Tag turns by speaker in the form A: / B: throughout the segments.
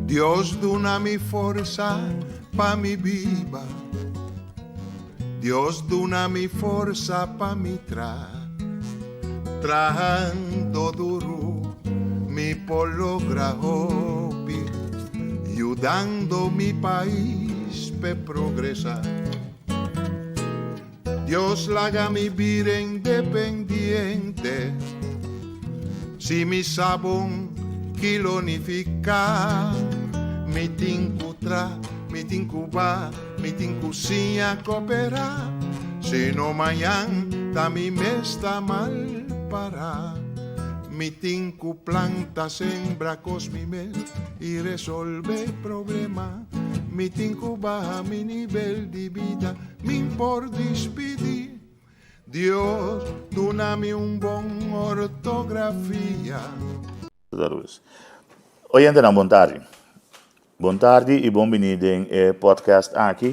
A: Dios duna mi forsa pa mi biba. Dios duna mi forsa pa mi traha. Trahando duru mi por logra hopi, yudando mi pais p'e progresá. Dios laga mi bira independiente, si mi sa bon ki lo nifiká. Mi tin ku tra, mi tin ku ba, mi tin ku siña koperá, sino mañan ta mi mes ta mal pará. Mi tin ku planta, sembra kos mi mes i resolve problema. Mi tin ku baha mi nivel di bida, min por dispidí. Dios duna mi un bon ortografia.
B: Oyentenan bon tardi. Bon tardi y bon bini den e podcast aki.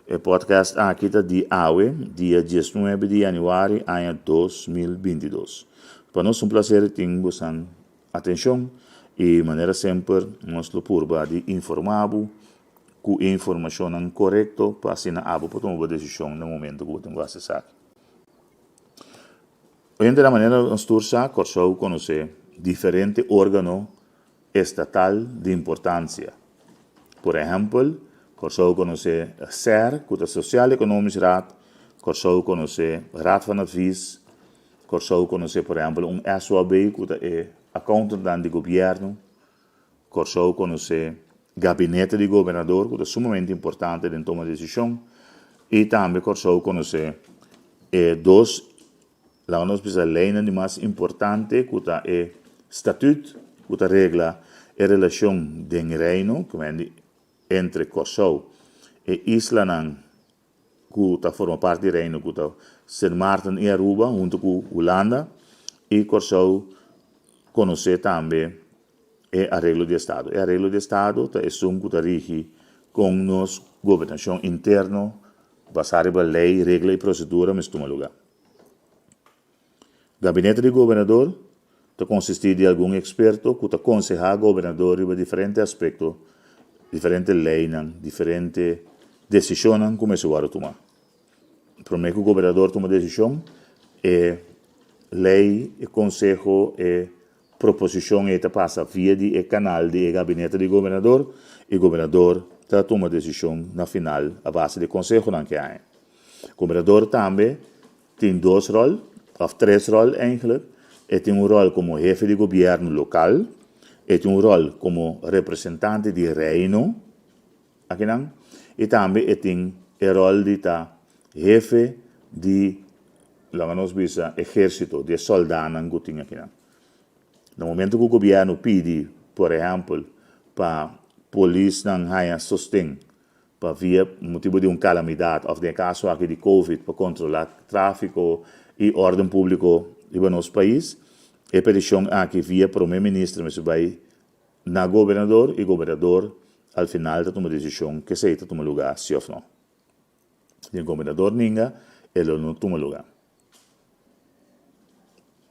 B: E podcast aki ta di awe, dia diesnuebe di januari aña 2022. Pa nos un placer tin bosan Atencion, y manera semper nos lo purba di informa bo cu e informacionnan corecto pa asina abo por tuma bo decision na momento cu bo tin cu haci esaki. Oyente na manera nos tur sa, Corsou conoce diferente organo estatal di importancia. Por ehempel, Corsou conoce SER, cu ta Sociaal Economisch Raad, Corsou conoce Raad van Advies, Kòrsou konosé por ehèmpel un SOAB ku ta e akountantnan di gobièrnu. Kòrsou konosé gabinete di gobernador ku ta sumamente importante den toma desishon. I tambe Kòrsou konosé e dos, laga nos bisa leinan di mas importante ku ta e statüt ku ta regla e relashon den Reino, ku men di entre Kòrsou e islanan ku ta forma parti di Reino ku ta Sint Maarten i Aruba huntu ku Hulanda i Kòrsou konosé tambe e Areglo di Estado. E Areglo di Estado ta esun ku ta rigi kon nos gobernashon interno basá riba lei, regla i prosedura mester tuma lugá. Gabinete di Gobernador ta konsistí di algun eksperto ku ta konsehá Gobernador riba diferente aspekto, diferente leinan, diferente desishonnan ku mester wòrdu tumá. Promé ku Gobernador tuma desishon, e lei, e konseho, e proposishon ei ta pasa via di e kanal di e Gabinete di Gobernador i Gobernador ta tuma desishon na final a base di e konsehonan ku e haña. Gobernador tambe Tin dos ròl, òf tres ròl eigentlik. E tin un ròl komo hefe di gobièrnu lokal, e tin un ròl komo representante di Reino akinan i tambe e tin e ròl di ta hefe di, laga nos bisa, ehérsito, di e sòldánan ku tin akinan. Na momento ku gobièrnu pidi, por ehèmpel, pa polisnan haña sosten pa via motibu di un kalamidat òf den e kaso aki di covid pa kontrolá tráfiko i órden públiko riba nos pais. E petishon aki via Promé Minister mester bai na Gobernador i Gobernador al final ta tuma desishon ke esei ta tuma lugá si òf no. Si e Gobernador ninga e lo no tuma lugá.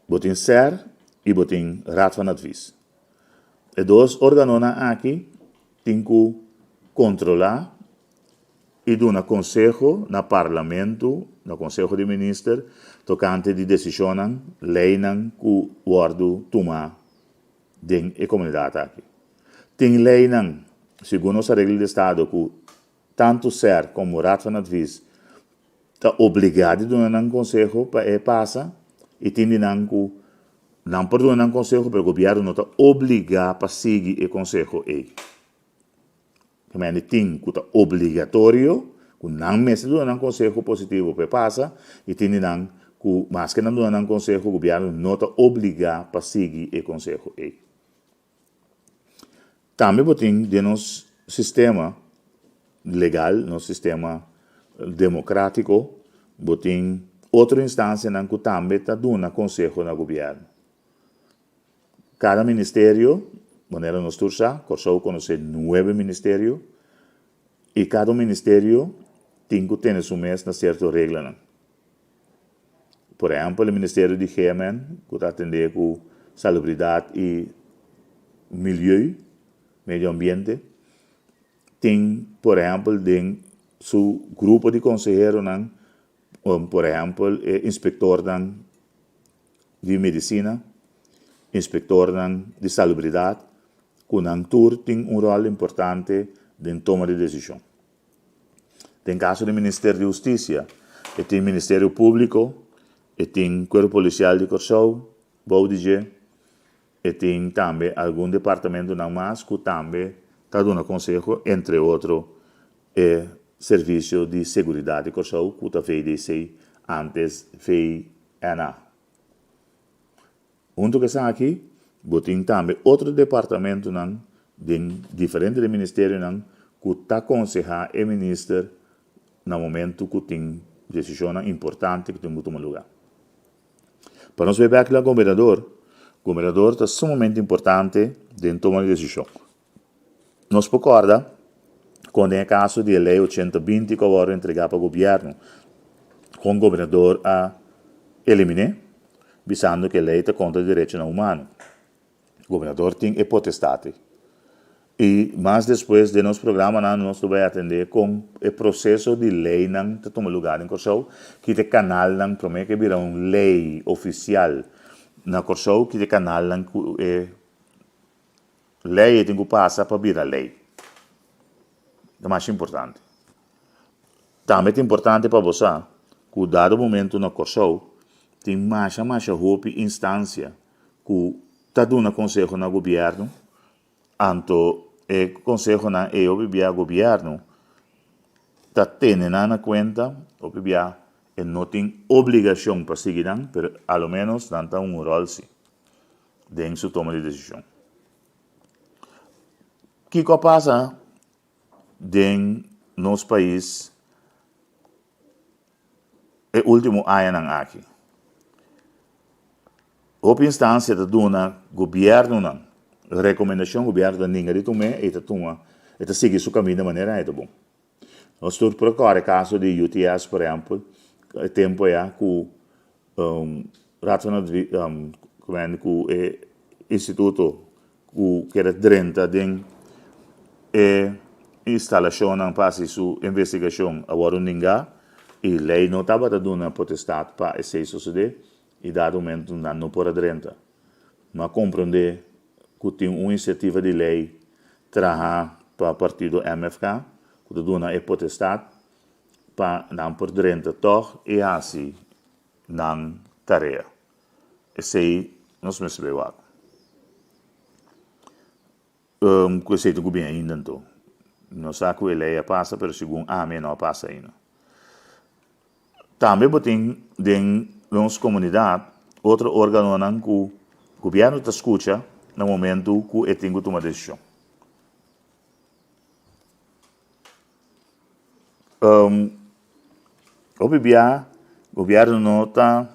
B: Bo tin ser i bo tin Raad van Advies. E dos organonan aki tin ku kontrolá i duna konseho na Parlamento, na Konseho di Minister, tokante di desishonnan, leinan ku wòrdu tumá den e komunidat aki. Tin leinan, segun nos Areglo di Estado, ku tantu ser komo Raad van Advies ta obligá di duna nan konseho pa e pasa i tin di nan ku nan por duna nan konseho pero gobièrnu no ta obligá pa sigui e konseho ei. Kemende tin ku ta obligatorio ku nan mester duna nan konseho positivo pa e pasa i tin di nan ku maske nan duna nan konseho gobièrnu no ta obligá pa sigui e konseho ei. Tambe bo tin den nos sistema legal, nos sistema democratico, bo tin otro instancianan cu tambe ta duna conseho na gobierno. Cada ministerio, manera nos tur sa, Corsou conoce nuebe ministerio y cada un ministerio tin cu tene su mes na cierto reglanan. Por ehèmpel e ministerio di GMN ku ta atendé ku salubridat i milieu, medio ambiente. tin por ehèmpel den su grupo di konseheronan por ehèmpel e inspektornan di medisina, inspektornan di salubridat ku nan tur tin un ròl importante den toma di desishon. Den kaso di Minister di Hustisia e tin Ministerio Públiko, e tin Kuerpo Polisial di Kòrsou bou di dje, e tin tambe algun departamentonan mas ku tambe ta duna konseho, entre otro e Servisio di Seguridat di Kòrsou ku ta VDC, ántes VNA. Huntu ku esaki, bo tin tambe otro departamentonan den diferente di ministerionan ku ta konsehá e minister na momentu ku tin desishonnan importante ku tin ku tuma lugá. Pa nos bai bèk na gobernador, gobernador ta sumamente importante den toma di desishon. Nos por kòrda kon den e kaso di e lei ochenta binti ku a wòrdu entregá pa gobièrnu, kon gobernador a eliminé, bisando ku e lei ta kontra derechonan humano. Gobernador tin e potestat ei. I mas despues den nos programanan nos lo bai atendé kon e proseso di leinan ta tuma lugá den Kòrsou, kita e kanalnan promé ku e bira un lei ofisial na Kòrsou, kita e kanalnan ku e Lei e tin ku pasa pa bira lei. Ta masha importante. Tambe ta importante pa bo sa ku dado momento na Kòrsou tin masha masha hopi instansia ku ta duna konseho na gobièrnu, anto e konsehonan ei hopi bia gobièrnu ta tene nan na kuenta, hopi bia e no tin obligashon pa sigui nan, pero a lo ménos nan ta un ròl si. Den su toma di desishon. Kiko a pasa den nos pais e ultimo añanan aki? Hopi instansia ta duna gobièrnunan rekomendashon, gobièrnu ta ninga di tum'é i ta tuma, e ta sigui su kaminda manera ei ta bon. Nos tur por kòrda e kaso di UTS por ehèmpel, e tempu ayá ku Raad van Advies ku e instituto ku kere drenta den e instalashonnan pa hasi su investigashon a wòrdu ningá i lei no tabata duna potestat pa esei sosodé i dado momento nan no por a drenta. Mi a komprondé ku tin un inisiativa di lei traha pa partido MFK ku ta duna e potestat pa nan por drenta tòg i hasi nan tarea. Esei nos mester bai wak. Ku esei ta ku bin ainda anto. No sa ku e lei a pasa pero segun ami e no a pasa ainda. Tambe bo tin den nos komunidat otro organonan ku gobièrnu ta skucha na momentu ku e tin ku tuma desishon. Hopi bia gobièrnu no ta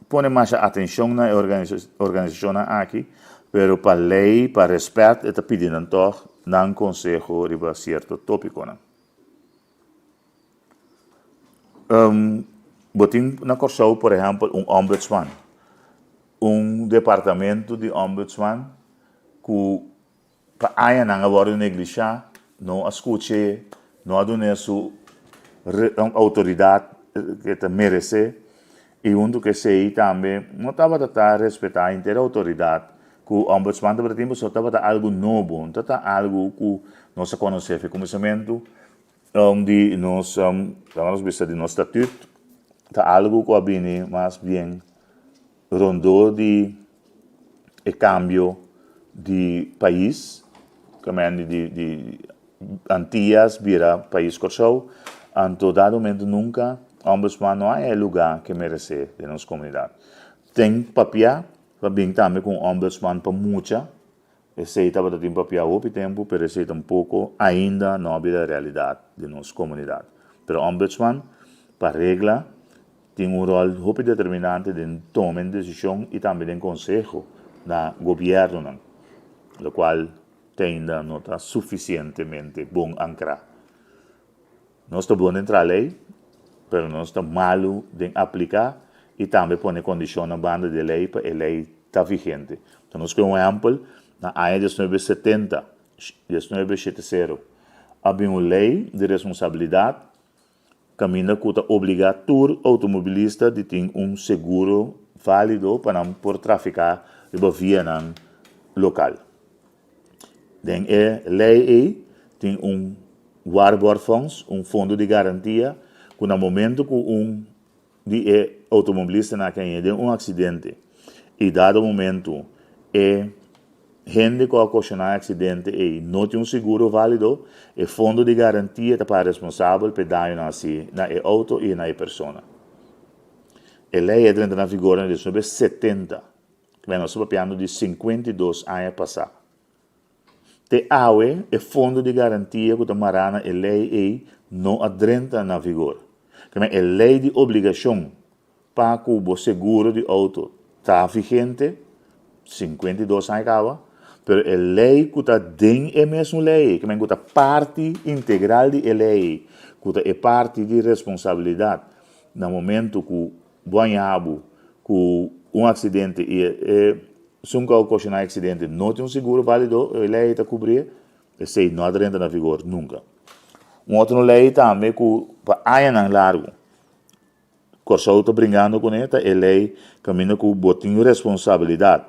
B: pone masha atenshon na e organisashonnan aki, pero pa lei, pa rèspèt e ta pidi nan tòg nan konseho riba sierto tópikonan. Bo tin na Kòrsou por ehèmpel un ombudsman, un departamento di ombudsman ku Pa añanan a wòrdu neglishá, no a skuch'é, no a dun'é su outoridat ku e ta meresé, i huntu ku esei tambe no tabata ta respetá henter e outoridat ku Ombudsman tabata tin pasobra tabata algu nobo, no tabata algu ku nos a konosé. Fi kuminsamentu di nos, laga nos bisa di nos statüt, ta algu ku a bini mas bien Rondó di e kambio di pais, kamen di di Antias bira pais Kòrsou, anto dado momento nunka Ombudsman no haña e lugá ke meresé den nos komunidat. Ten papia pa bin tambe ku un Ombudsman pa mucha, esei tabata tin papia hopi tempu pero esei tampoko ainda no a bira realidat den nos komunidat. Pero Ombudsman pa regla Tin un ròl hopi determinante den toma en desishon i tambe den konseho na gobièrnunan, lokual te ainda no ta sufisientemente bon ankrá. Nos ta bon den traha lei, pero nos ta malu den apliká i tambe pone kondishonnan banda di e lei pa e lei ta vigente. Ta nos ku un ehèmpel, na aña diesnuebe setenta, diesnuebe shete sero. A bin un lei di responsabilidat kaminda ku ta obligá tur outomobilista di tin un seguro válido pa nan por trafiká riba vianan lokal. Den e lei ei tin un waarborgfonds, un fondo di garantia, ku na momento ku un di e outomobilistanan a kañ'é den un aksidente i dado momento e hende ku a okashoná e aksidente ei no tin un seguro válido, e fondo di garantia ta para responsabel pa e dañonan hasi na e outo i na e persona. E lei a drenta na vigor na 1970, nos ta papiando di 52 aña pasá. Te awe e fondo di garantia ku ta mará na e lei ei no a drenta na vigor. Keme e lei di obligashon pa ku bo seguro di outo ta vigente, 52 aña kaba, pero e lei ku ta den e mesun lei ei, keme ku ta parti integral di e lei ei, ku ta e parti di responsabilidat na momento ku bo haña bo ku un aksidente i e esun ku a okashoná e aksidente no tin un seguro válido, e lei ta kubrié, esei no a drenta na vigor nunka. Un otro lei tambe ku pa añanan largu Kòrsou ta bringando kuné ta e lei kaminda ku bo tin responsabilidat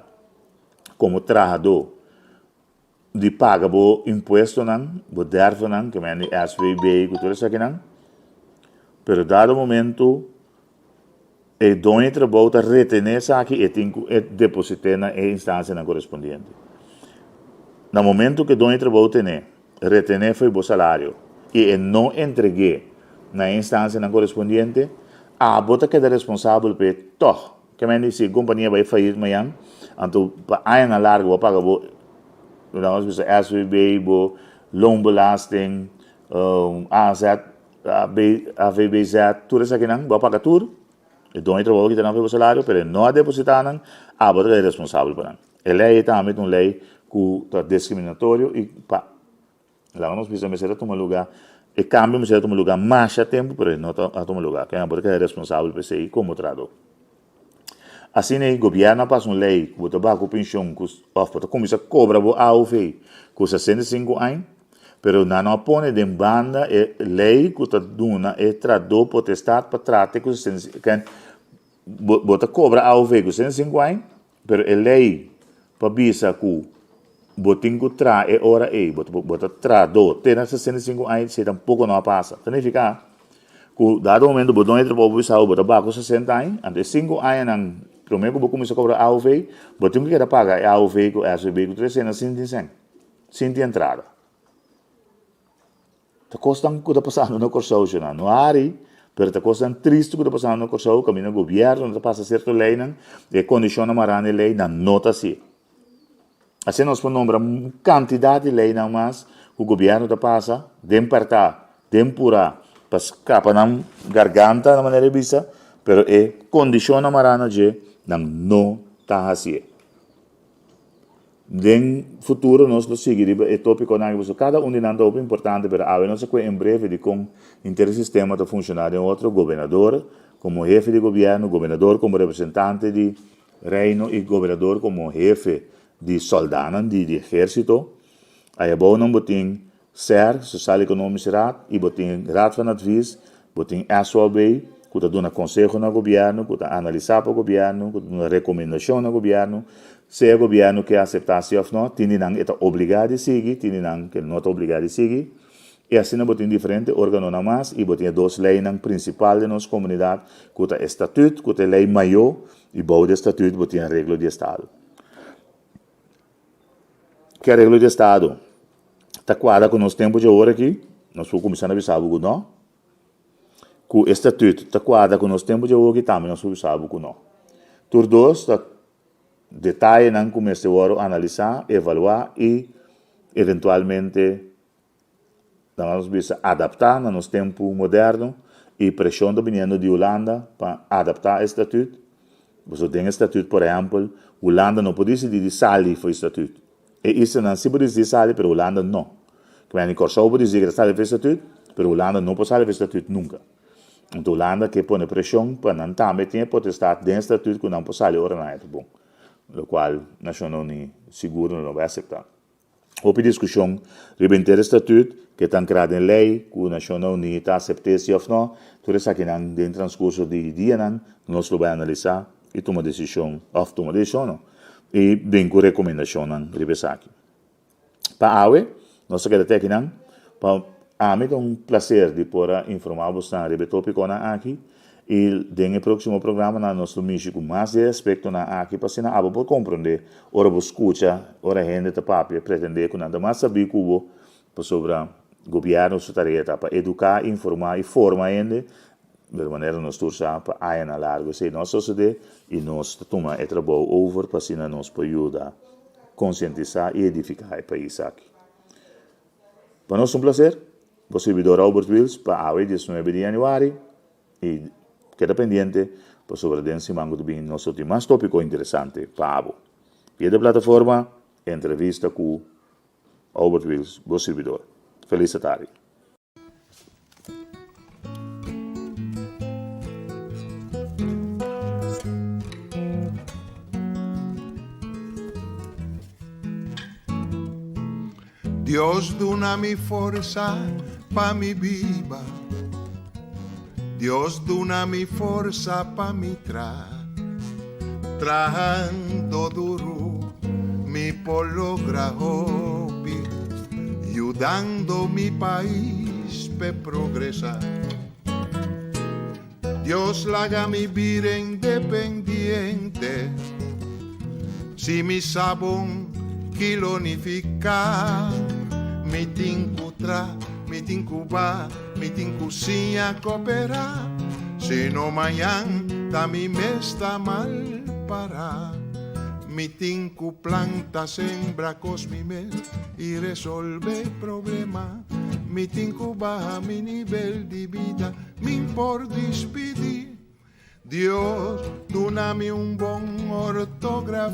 B: komo trahadó di paga bo impuestonan, bo derfenan, ke men di SVB ku tur esakinan, pero dado momento e doño di trabou ta retené esaki e tin ku e deposit'é na e instansianan korespondiente. Na momento ku e doño di trabou tene, retené fo'i bo salario i e no entreg'é na e instansianan korespondiente, abo ta keda responsabel p'e tòg. Ke men di si e kompania bai fayit mañan, anto pa añanan largu bo a paga bo, laga nos bisa SVB, bo loonbelasting, AZ, AVBZ, tur esakinan, bo a paga tur, e doño di trabou a kita nan for bo salario, pero e no a depositá nan, abo ta keda responsabel pa nan. E lei ei tambe ta un lei ku ta diskriminatorio i pa Laga nos bisa mester a tuma luga, e cambio mester a tuma luga masha tempo pero e no ta a tuma luga. Ken a por keda responsabel pa esey como trahador. Asina e gobierno a pasa un ley cu bo ta baha cu pension cu of bo ta cuminsa cobra bo AOV cu 65 aña, pero nan no a pone den banda e ley cu ta duna e trahador potestad pa trate cu 65, ken bo ta cobra AOV cu 65 aña, Pero e lei pa bisa ku bo tin ku traha e ora ei, bo bo ta trahadó te na 65 aña, esei tampoko no a pasa. Ta nifiká ku dado momento bo doño di trabou por bisa bo, bo ta baha ku 60 aña, anto e sinku añanan promé ku bo kuminsá kobra AOV, bo tin ku keda paga e AOV ku SVB ku tur esei sin tin sèn, sin tin entrada. Ta kosnan ku ta pasando na Kòrsou shona. No hari, pero ta kosnan tristu ku ta pasando na Kòrsou kaminda gobièrnu no ta pasa sierto leinan, e kondishonnan mará na e lei nan no ta hasié. Asina nos por nombra un kantidat di leinan mas ku gobièrnu ta pasa den pèrtá, den purá pa skapa nan garganta na manera di bisa, pero e kondishonnan mará na dje nan no ta hasié. Den futuro nos lo sigui riba e topiconan aki pasobra cada un di nan ta hopi importante pero awe nos a coge en breve di con henter e sistema ta funciona den otro, gobernador como hefe di gobierno, gobernador como representante di reino y gobernador como hefe di soldanan di di ehercito. Ayabou nan bo tin SER, Sociaal Economisch Raad, y bo tin Raad van Advies, bo tin SOB, cu ta duna conseho na gobierno, cu ta analisa pa gobierno, cu ta duna recomendacion na gobierno, sea gobierno ke acepta si of no, tin di nan e ta obliga di sigui, tin di nan ke no ta obliga di sigui, y asina bo tin diferente organonan mas, y bo tin e dos leynan principal den nos comunidad, cu ta e Statuut, cu ta e ley mayo, y bou di e Statuut bo tin areglo di estado. Ki areglo di estado ta kuadra ku nos tempu dje ora aki? Nos por kuminsá na bisa bo ku no. Ku e statut ta kuadra ku nos tempu dje ora aki tambe nos por bisa bo ku no. Tur dos ta detayenan ku mester wòrdu analisá, evaluá i eventualmente Nan nos bisa adaptá na nos tempu moderno i preshon ta biniendo di Hulanda pa adaptá e statut. Pasobra den e statut, por ehèmpel, Hulanda no por disidí di sali for e statut. E islanan sí por disidí sali, pero Hulanda no. Kmeni Kòrsou por disidí ku ta sali for e statut, pero Hulanda no por sali for e statut nunka. Anto Hulanda ke pone preshon pa nan tambe tin e potestat den e statut ku nan por sali ora nan e ta bon, lokual Nashonnan Uní sigur no lo bai aseptá. Hopi diskushon riba henter e statut, ke ta ankrá den lei, ku Nashonnan Uní ta asept'é si òf nò. Tur esakinan den transkurso di dianan nos lo bai analisá i tuma desishon, òf tuma desishon no, i bin ku rekomendashonnan riba esaki. Pa awe nos ta keda te akinan. Pa ami ta un plaser di por a informá bosnan riba e tópikonan aki i den e próksimo programanan nos lo mishi ku mas di e aspektonan aki pa asina abo por komprondé ora bo skucha ora hende ta papia pretendé ku nan ta mas sabí ku bo pasobra gobièrnu su tarea ta pa eduká, informá i forma hende di manera nos tur sa pa añanan largu esei no a sosodé i nos ta tuma e trabou over pa asina nos por yuda konsientisá i edifiká e pais aki. Pa nos un plaser, bo sirbidor Robert Wiels pa awe 19 di yanüari i keda pendiente pasobra den siman ku ta bini nos lo tin mas topiko interesante pa abo. Via de plataforma Entrevista ku Robert Wiels, bo sirbidor. Felis atardi.
A: Dios duna mi forsa pa mi biba. Dios duna mi forsa pa mi tra. Trahando duru mi por logra hopi, yudando mi pais p'e progresa. Dios laga mi bira independiente, si mi sa bon ki lo nifiká. Mi tin ku tra, mi tin ku ba, mi tin ku siña koperá, si no mañan ta mi mes ta mal pará. Mi tin ku planta, sembra kos mi mes i resolve problema. Mi tin ku baha mi nivel di bida. Min por dispidí. Dios duna mi un bon ortografia.